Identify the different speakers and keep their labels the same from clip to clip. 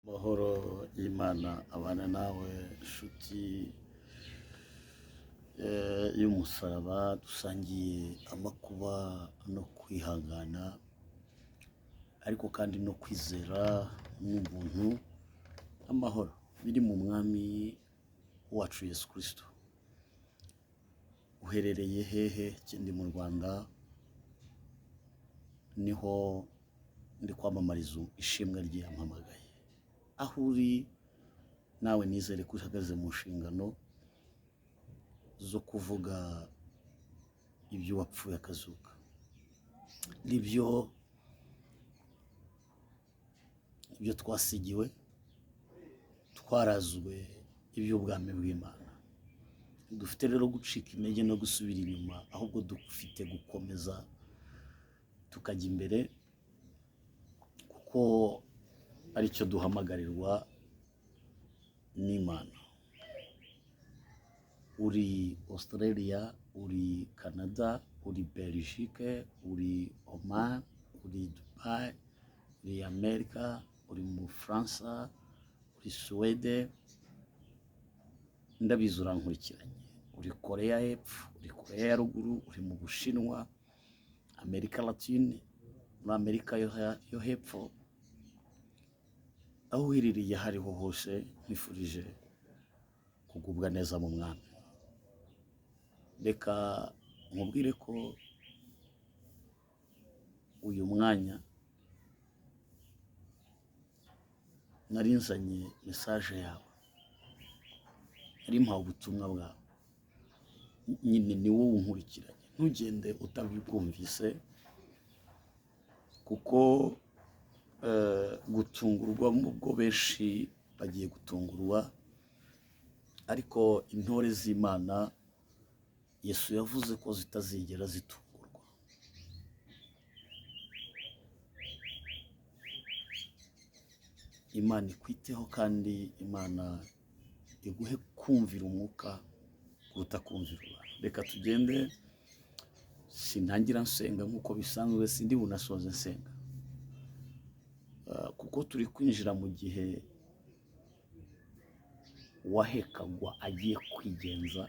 Speaker 1: Amahoro y'Imana abana nawe nshuti y'umusaraba dusangiye amakuba no kwihangana, ariko kandi no kwizera n'ubuntu n'amahoro biri mu mwami wacu Yesu Kristo. Uherereye hehe? Ndi mu Rwanda, niho ndi kwamamariza ishimwe ryampamagaye. Aho uri nawe nizere ko uhagaze mu nshingano zo kuvuga ibyo wapfuye akazuka, nibyo ibyo twasigiwe, twarazwe iby'ubwami bw'Imana. Dufite rero gucika intege no gusubira inyuma, ahubwo dufite gukomeza tukajya imbere, kuko aricyo duhamagarirwa n'Imana. Uri Australia, uri Canada, uri Belgique, uri Oman, uri Dubai, uri Amerika, uri mu Bufaransa, uri Suwede, ndabizi urankurikiranye. Uri Korea y'Epfo, uri Korea ya Ruguru, uri mu Bushinwa, Amerika Latine, muri Amerika yo hepfo, aho uherereye aho ariho hose, nkwifurije kugubwa neza mu mwami. Reka nkubwire ko uyu mwanya nari nzanye mesaje yawe, nari mpawe ubutumwa bwawe, nyine ni wowe unkurikiranye, ntugende utabibwumvise, kuko gutungurwa ubwo benshi bagiye gutungurwa, ariko intore z'Imana Yesu yavuze ko zitazigera zitungurwa. Imana ikwiteho kandi Imana iguhe kumvira umwuka kuruta kumvira abantu. Reka tugende, sintangira nsenga nk'uko bisanzwe, sindi bunasoze nsenga, kuko turi kwinjira mu gihe uwahekagwa agiye kwigenza.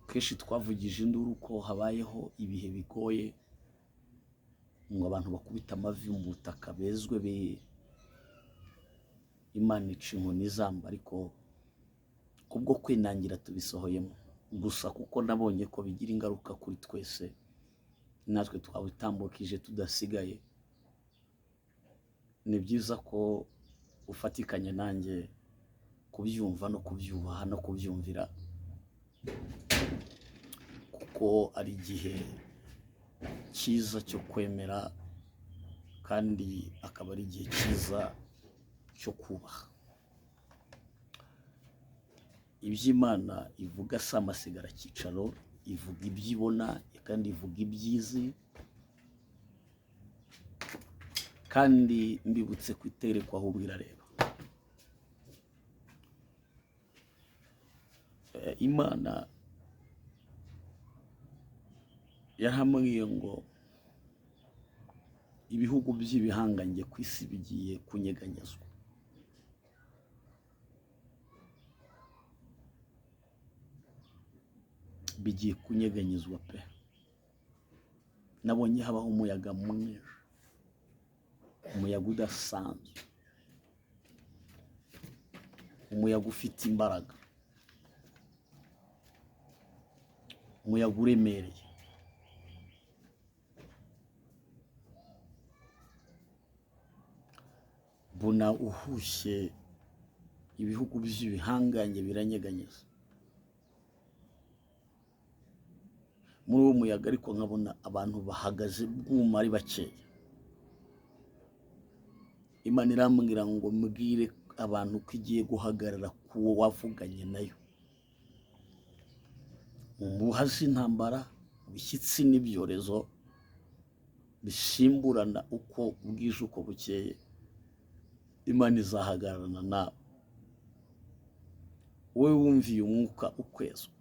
Speaker 1: Kenshi twavugije induru ko habayeho ibihe bigoye ngo abantu bakubite amavi mu butaka bezwe, Imana ica inkoni izamba, ariko kubwo kwinangira tubisohoyemo gusa, kuko nabonye ko bigira ingaruka kuri twese, natwe twabitambukije tudasigaye. Ni byiza ko ufatikanya nanjye kubyumva no kubyubaha no kubyumvira, kuko ari igihe cyiza cyo kwemera kandi akaba ari igihe cyiza cyo kubaha. Iby'Imana ivuga si amasigaracyicaro, ivuga ibyo ibona kandi ivuga ibyizi, kandi mbibutse ko iterekwa ahubwo irareba. Imana yarambwiye ngo ibihugu by'ibihangange ku isi bigiye kunyeganyezwa. Bigiye kunyeganyezwa pe. Nabonye habaho umuyaga mwinshi, umuyaga udasanzwe, umuyaga ufite imbaraga, umuyaga uremereye. Mbona uhushye ibihugu by'ibihangange biranyeganyeza. Muri uwo muyaga ariko nkabona abantu bahagaze bwuma ari bakeya. Imana irambwira ngo mbwire abantu ko igiye guhagarara kuwo wavuganye nayo. Mu mpuha z'intambara, mu bishyitsi n'ibyorezo bisimburana uko bwije uko bukeye, Imana izahagararana nawe. Wowe wumviye umwuka ukwezwa,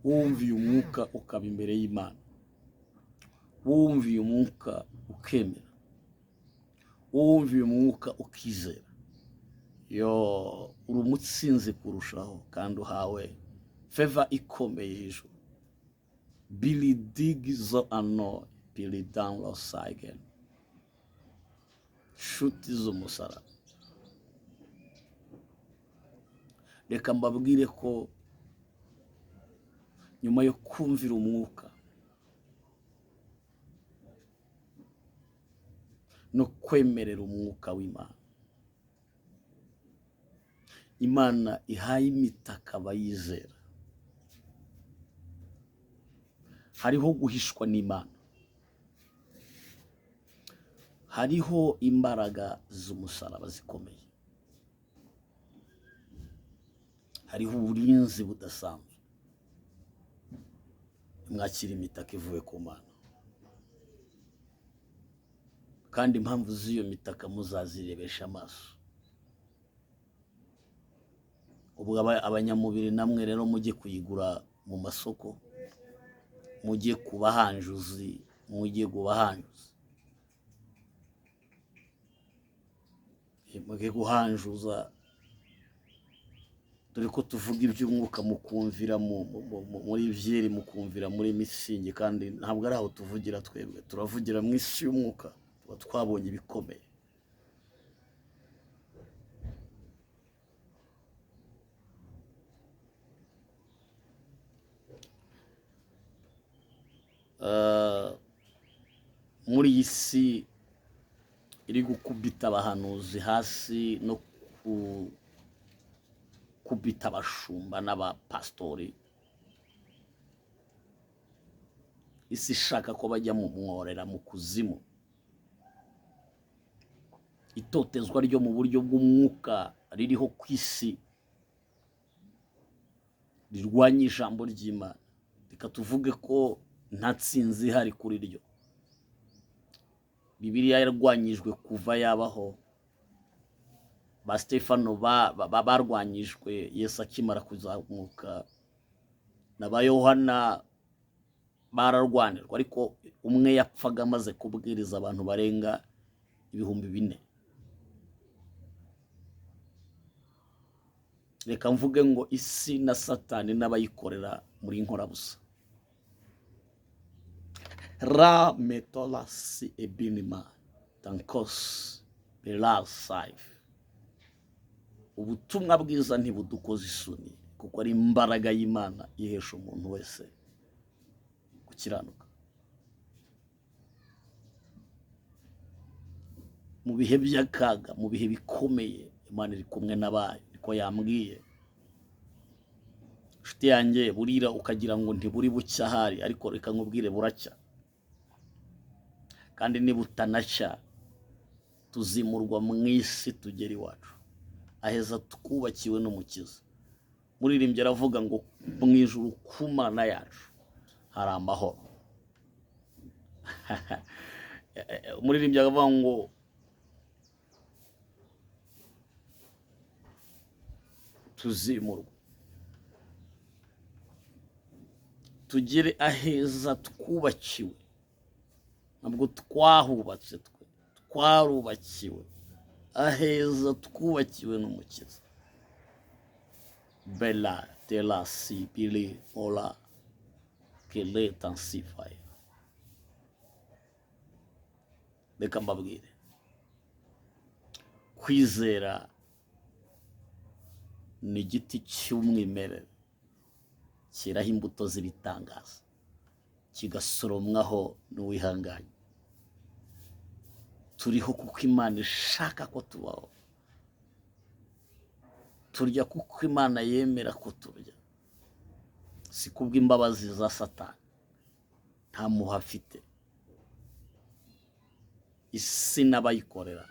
Speaker 1: wumviye umwuka ukaba imbere y'Imana, wumviye umwuka ukemera, Uwumviye umwuka ukizera, yo uri umutsinzi kurushaho, kandi uhawe favor ikomeye y'ijuru. Bilidigizo ano bilidanlo sagen. Nshuti z'umusaraba, reka mbabwire ko nyuma yo kumvira umwuka no kwemerera umwuka w'Imana, Imana ihaye imitaka abayizera, hariho guhishwa n'Imana, hariho imbaraga z'umusaraba zikomeye, hariho uburinzi budasanzwe. Mwakira imitaka ivuye ku Mana, kandi impamvu z'iyo mitaka muzazirebesha amaso. Ubwo abanyamubiri namwe rero mujye kuyigura mu masoko, mujye ku bahanjuzi, mujye gubahanjuza, mujye guhanjuza. Dore ko tuvuga iby'umwuka mukumvira muri byeri, mukumvira muri mitsingi, kandi ntabwo ari aho tuvugira twebwe, turavugira mu isi y'umwuka, tuba twabonye ibikomeye. Muri iyi si iri gukubita abahanuzi hasi no gukubita abashumba n'abapasitori, isi ishaka ko bajya mu mworera, mu kuzimu, itotezwa ryo mu buryo bw'umwuka ririho ku isi rirwanya ijambo ry'Imana. Reka tuvuge ko nta tsinzi ihari kuri ryo. Bibiliya yarwanyijwe kuva yabaho. Ba Stefano barwanyijwe Yesu akimara kuzamuka, na ba Yohana bararwanirwa, ariko umwe yapfaga amaze kubwiriza abantu barenga 4000. Reka mvuge ngo isi na Satani n'abayikorera muri inkorabusa. Ra metolasi ebinima tankos belasaife. Ubutumwa bwiza ntibudukoza isoni, kuko ari imbaraga y'Imana ihesha umuntu wese gukiranuka. Mu bihe by'akaga, mu bihe bikomeye, Imana iri kumwe n'abayo, niko yambwiye. Inshuti yanjye, burira ukagira ngo ntiburi bucya ahari, ariko reka nkubwire buracya. Kandi nibutanacya tuzimurwa mu isi tugera iwacu aheza twubakiwe n'Umukiza. Muririmbyi aravuga ngo mu ijuru ku Mana yacu hari amahoro. Umuririmbyi aravuga ngo tuzimurwa tugere aheza twubakiwe. Ntabwo twahubatse twe, twarubakiwe aheza twubakiwe n'Umukiza. Bela tela si bili ola kele tansifaya. Reka mbabwire, kwizera ni igiti cy'umwimerere cyeraho imbuto z'ibitangaza, kigasoromwaho n'uwihanganye. Turiho kuko Imana ishaka ko tubaho, turya kuko Imana yemera ko turya, si kubw'imbabazi za Satani, nta muha afite. Isi n'abayikorera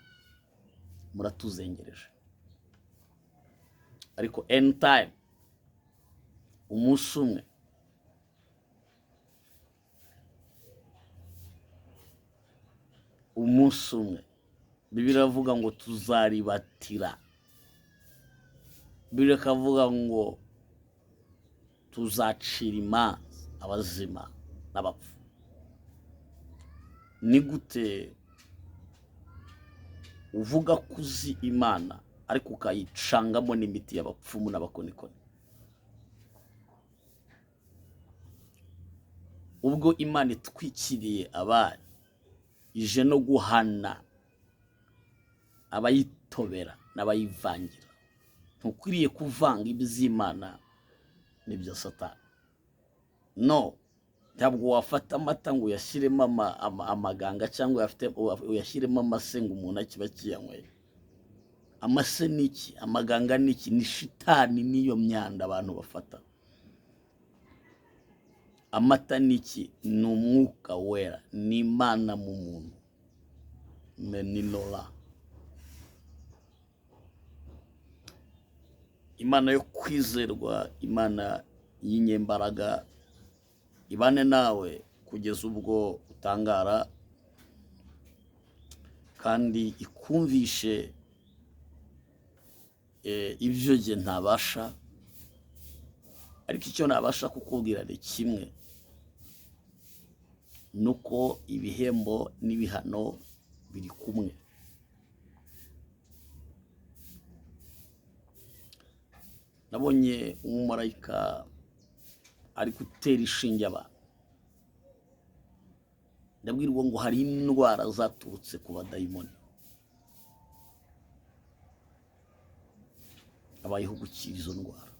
Speaker 1: muratuzengereje, ariko end time, umunsi umwe umunsi umwe Bibiliya iravuga ngo tuzaribatira. Bibiliya ikavuga ngo tuzacira imanza abazima n'abapfu. Ni gute Uvuga ko uzi Imana ariko ukayicangamo n'imiti y'abapfumu n'abakonikoni. Ubwo Imana itwikiriye abari, ije no guhana abayitobera n'abayivangira. Ntukwiriye kuvanga iby'Imana n'ibya Satani. No, ntabwo wafata amata ngo uyashyiremo amaganga cyangwa uyashyiremo amase ngo umuntu akiba akiyanyweye. Amase ni iki? Amaganga ni iki? Ni shitani n'iyo myanda abantu bafata. Amata ni iki? Ni umwuka wera, ni Imana mu muntu. Meninola. Imana yo kwizerwa, Imana y'inyembaraga, ibane nawe kugeza ubwo utangara, kandi ikumvishe ibyo jye ntabasha. Ariko icyo nabasha kukubwira ni kimwe, nuko ibihembo n'ibihano biri kumwe. Nabonye umumarayika ari gutera ishinge abantu, ndabwirwa ngo hari indwara zaturutse ku badayimoni, abayeho gukira izo ndwara.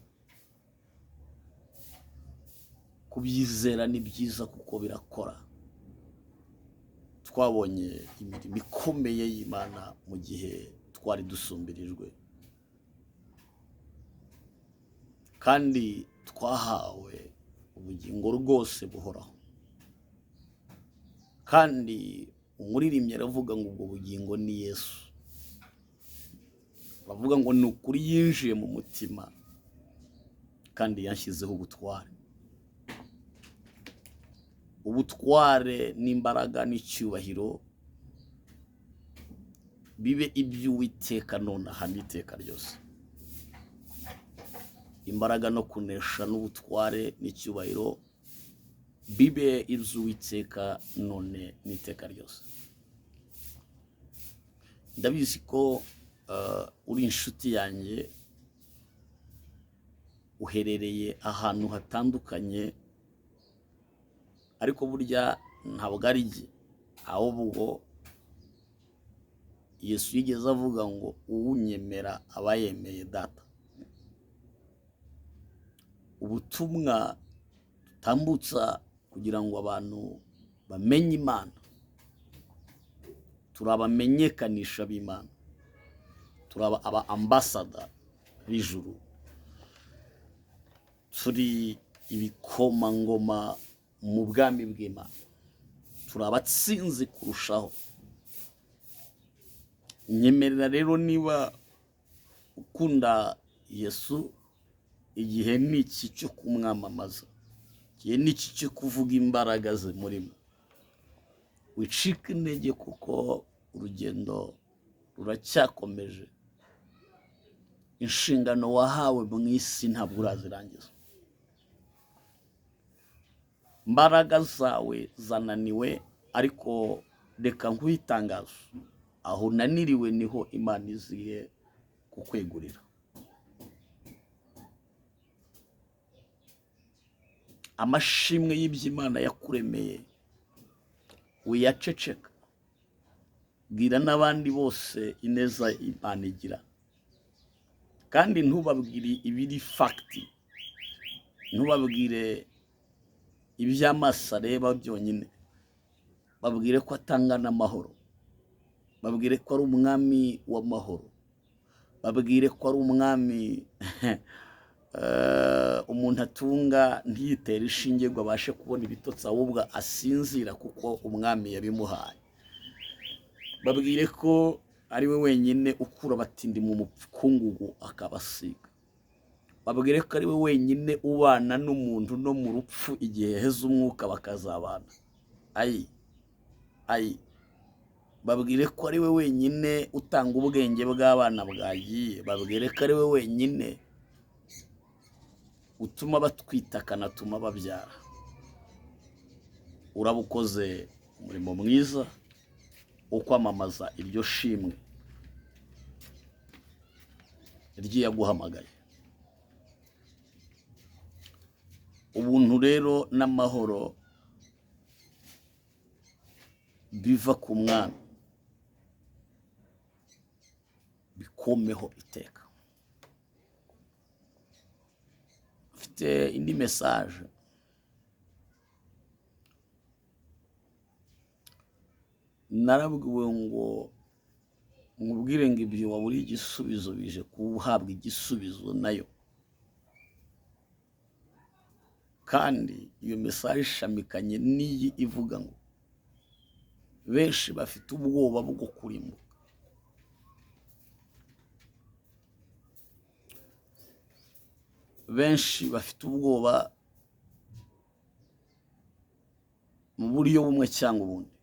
Speaker 1: Kubyizera ni byiza kuko birakora. Twabonye imirimo ikomeye y'Imana mu gihe twari dusumbirijwe, kandi twahawe ubugingo rwose buhoraho. Kandi umuririmbyi aravuga ngo ubwo bugingo ni Yesu. Aravuga ngo ni ukuri yinjiye mu mutima kandi yanshyizeho ubutware. Ubutware n'imbaraga n'icyubahiro bibe iby'Uwiteka nonaha n'iteka ryose. Imbaraga no kunesha n'ubutware n'icyubahiro bibe iby'Uwiteka none n'iteka ryose. Ndabizi ko uri inshuti yanjye, uherereye ahantu hatandukanye, ariko burya ntabwo ari jye, ahubwo Yesu yigeze avuga ngo uwunyemera aba yemeye Data. Ubutumwa tutambutsa kugira ngo abantu bamenye Imana, turabamenyekanisha b'Imana, turaba aba ambasada b'ijuru, turi ibikomangoma mu bwami bw'Imana, turabatsinzi kurushaho. Nyemerera rero, niba ukunda Yesu, igihe ni iki cyo kumwamamaza, igihe ni iki cyo kuvuga imbaraga ze murimo. Wicike intege kuko urugendo ruracyakomeje. Inshingano wahawe mu isi ntabwo urazirangiza. Imbaraga zawe zananiwe, ariko reka nkuhe itangazo, aho unaniriwe niho Imana iziye kukwegurira. Amashimwe y'iby'Imana yakuremeye wiyaceceka, bwira n'abandi bose ineza Imana igira, kandi ntubabwire ibiri fagiti, ntubabwire iby'amaso areba byonyine, babwire ko atanga n'amahoro, babwire ko ari umwami w'amahoro, babwire ko ari umwami umuntu atunga ntiyitere ishinge ngo abashe kubona ibitotsi, ahubwo asinzira kuko umwami yabimuhaye. Babwire ko ari we wenyine ukura abatindi mu mukungugu akabasiga. Babwire ko ari we wenyine ubana n'umuntu no mu rupfu igihe heza umwuka bakazabana. Ayi ayi, babwire ko ari we wenyine utanga ubwenge bw'abana bwagiye. Babwire ko ari we wenyine utuma batwita akanatuma babyara. Uraba ukoze umurimo mwiza wo kwamamaza iryo shimwe. ry'iyaguhamagaye. Ubuntu rero n'amahoro biva ku Mwami bikomeho iteka. Mfite indi message narabwiwe ngo nkubwire ngo ibyo waburiye igisubizo bije kuhabwa igisubizo nayo, kandi iyo message ishamikanye n'iyi ivuga ngo benshi bafite ubwoba bwo kurimbuka. Benshi bafite ubwoba mu buryo bumwe cyangwa ubundi.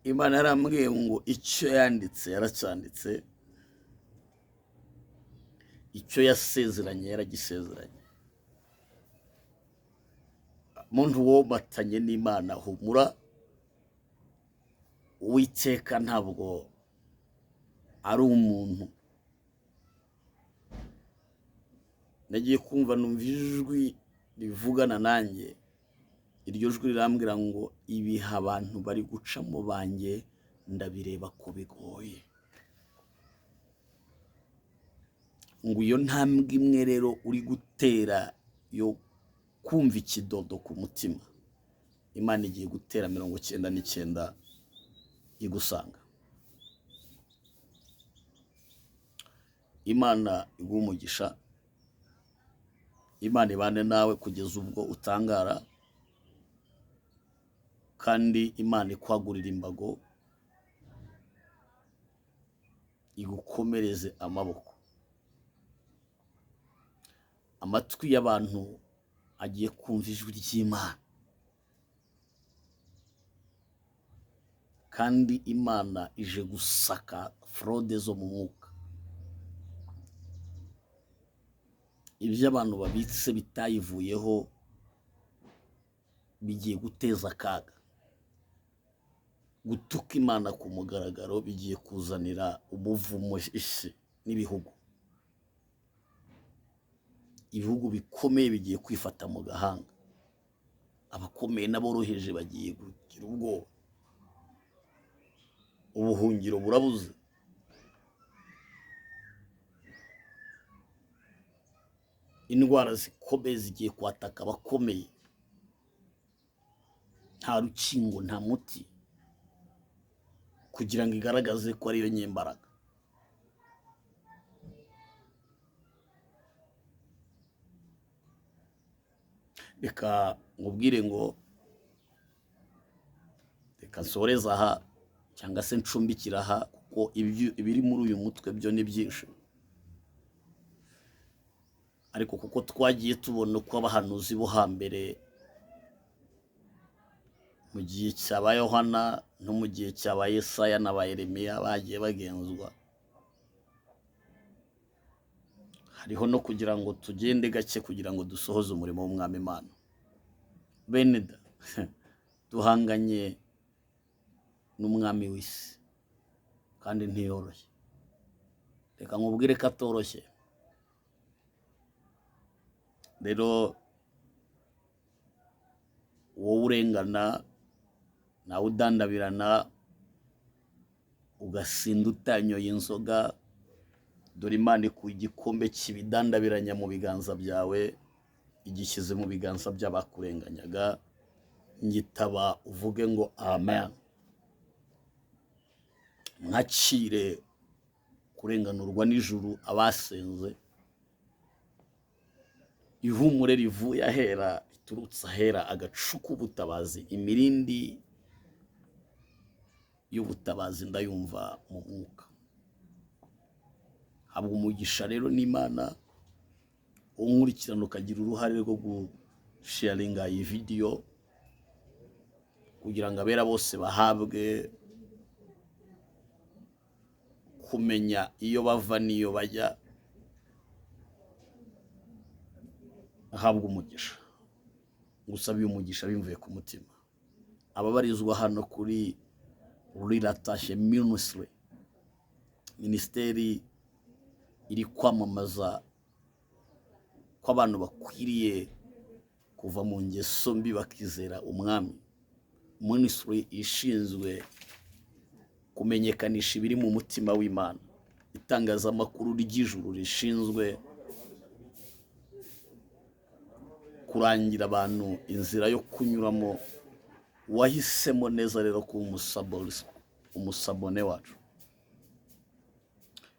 Speaker 1: Imana yarambwiye ngo icyo yanditse yaracyanditse, icyo yasezeranye yaragisezeranye. Muntu womatanye n'Imana humura, Uwiteka ntabwo ari umuntu. Nagiye kumva numva ijwi rivugana nanjye, iryo jwi rirambwira ngo ibihe abantu bari gucamo banjye ndabireba ko bigoye. Ngo iyo ntambwe imwe rero uri gutera yo kumva ikidodo ku mutima, Imana igiye gutera 99 igusanga. Imana iguhe umugisha, Imana ibane nawe kugeza ubwo utangara, kandi Imana ikwagurira imbago, igukomereze amaboko. Amatwi y'abantu agiye kumva ijwi ry'Imana, kandi Imana ije gusaka fraude zo mu mwuka. Ibyo abantu babitse bitayivuyeho bigiye guteza akaga. Gutuka Imana ku mugaragaro bigiye kuzanira umuvumo isi n'ibihugu. Ibihugu bikomeye bigiye kwifata mu gahanga, abakomeye n'aboroheje bagiye kugira ubwoba. Ubuhungiro burabuze. Indwara zikomeye zigiye kwataka abakomeye, nta rukingo nta muti, kugira ngo igaragaze ko ariyo nyembaraga. Reka nkubwire ngo reka nsoreze aha cyangwa se ncumbikira aha, kuko ibiri muri uyu mutwe byo ni byinshi. Ariko kuko twagiye tubona uko abahanuzi bo hambere mu gihe cya ba Yohana no mu gihe cya ba Yesaya na ba Yeremiya bagiye bagenzwa, hariho no kugira ngo tugende gake kugira ngo dusohoze umurimo w'Umwami Imana. Bene da duhanganye n'umwami w'isi kandi ntiyoroshye. Reka nkubwire ko atoroshye. Rero wowe urengana nawe udandabirana ugasinda utanyoye inzoga, dore Imana ikuye igikombe cy'ibidandabiranya mu biganza byawe, igishyize mu biganza by'abakurenganyaga. Ngitaba uvuge ngo amen. Mwakire kurenganurwa n'ijuru abasenze, ihumure rivuye ahera riturutse ahera, agacu k'ubutabazi, imirindi y'ubutabazi ndayumva mu mwuka. Habwa umugisha rero n'Imana, unkurikirana ukagira uruhare rwo gusharinga iyi video kugira ngo abera bose bahabwe kumenya iyo bava n'iyo bajya. Ahabwa umugisha, ngusabiye umugisha bimvuye ku mutima. Ababarizwa hano kuri Riratashe Ministry, minisiteri iri kwamamaza ko abantu bakwiriye kuva mu ngeso mbi bakizera Umwami, minisitiri ishinzwe kumenyekanisha ibiri mu mutima w'Imana, itangazamakuru ry'ijuru rishinzwe kurangira abantu inzira yo kunyuramo. Wahisemo neza rero kuba umusabone wacu.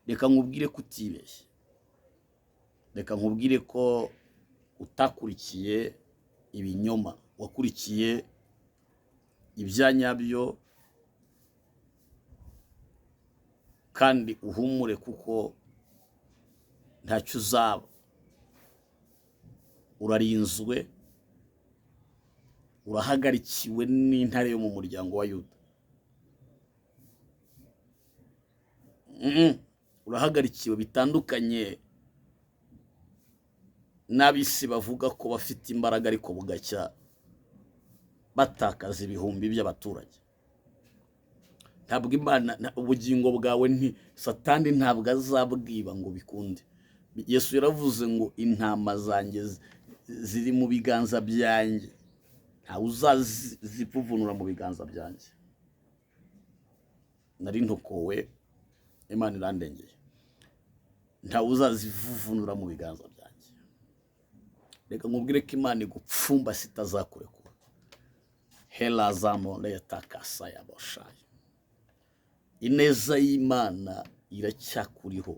Speaker 1: Reka nkubwire ko utibeshye, reka nkubwire ko utakurikiye ibinyoma, wakurikiye ibyanyabyo, kandi uhumure kuko ntacyo uzaba. Urarinzwe, urahagarikiwe n'intare yo mu muryango wa Yuda. Urahagarikiwe bitandukanye n'ab'isi bavuga ko bafite imbaraga ariko bugacya batakaza ibihumbi by'abaturage. Ntabwo Imana, ubugingo bwawe Satani ntabwo azabwiba ngo bikunde. Yesu yaravuze ngo intama zanjye ziri mu biganza byanjye, ntawe uzazivuvunura mu biganza byanjye. Nari ntokowe, Imana irandengeye, ntawe uzazivuvunura mu biganza byanjye. Reka nkubwire ko Imana igupfumbase itazakurekura. Hela zamo leta kasa ya boshaye. Ineza y'Imana iracyakuriho.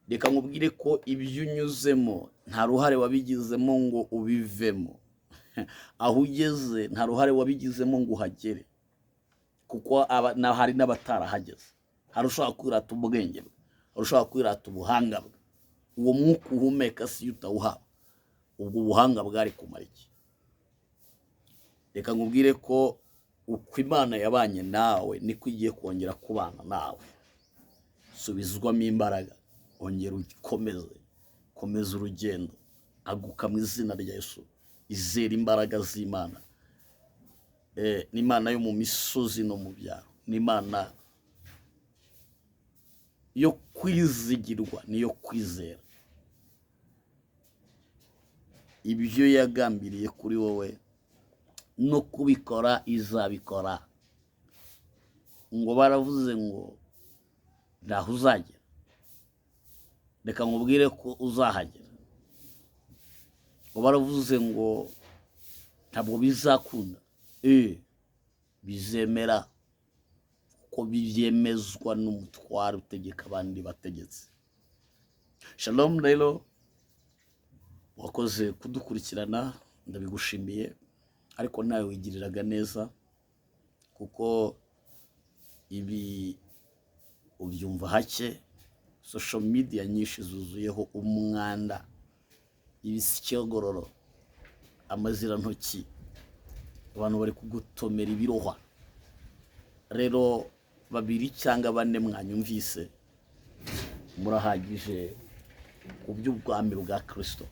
Speaker 1: Reka nkubwire ko ibyo unyuzemo nta ruhare wabigizemo ngo ubivemo. Aho ugeze nta ruhare wabigizemo ngo uhagere, kuko hari n'abatarahageze. Hari ushobora kwirata ubwenge bwe, hari ushobora kwirata ubuhanga bwe. Uwo mwuka uhumeka si yo utawuhawe, ubwo buhanga bwari kumara iki? Reka nkubwire ko uko Imana yabanye nawe niko igiye kongera kubana nawe. Subizwamo imbaraga, ongera ukomeze, komeza urugendo, aguka mu izina rya Yesu. Izera imbaraga z'Imana. Ni Imana yo mu misozi no mu byaro, ni Imana yo kwizigirwa niyo kwizera. Ibyo yagambiriye kuri wowe no kubikora izabikora. Ngo baravuze ngo ntaho uzagera, reka nkubwire ko uzahagera. Ngo baravuze ngo ntabwo bizakunda, bizemera kuko byemezwa n'umutware utegeka abandi bategetsi. Shalom rero, wakoze kudukurikirana, ndabigushimiye, ariko nawe wigiriraga neza kuko ibi ubyumva hake. Social media nyinshi zuzuyeho umwanda, ibisyogororo, amazirantoki, abantu bari kugutomera ibirohwa. Rero babiri cyangwa bane mwanyumvise murahagije ku by'ubwami bwa Kristo.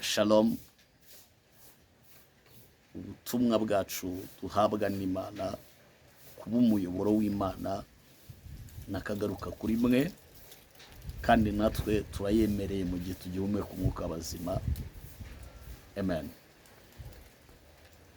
Speaker 1: Shalom. Ubutumwa bwacu duhabwa n'Imana kuba umuyoboro w'Imana nakagaruka kuri mwe, kandi natwe turayemereye mu gihe tugihumeka umwuka w'abazima. Amen.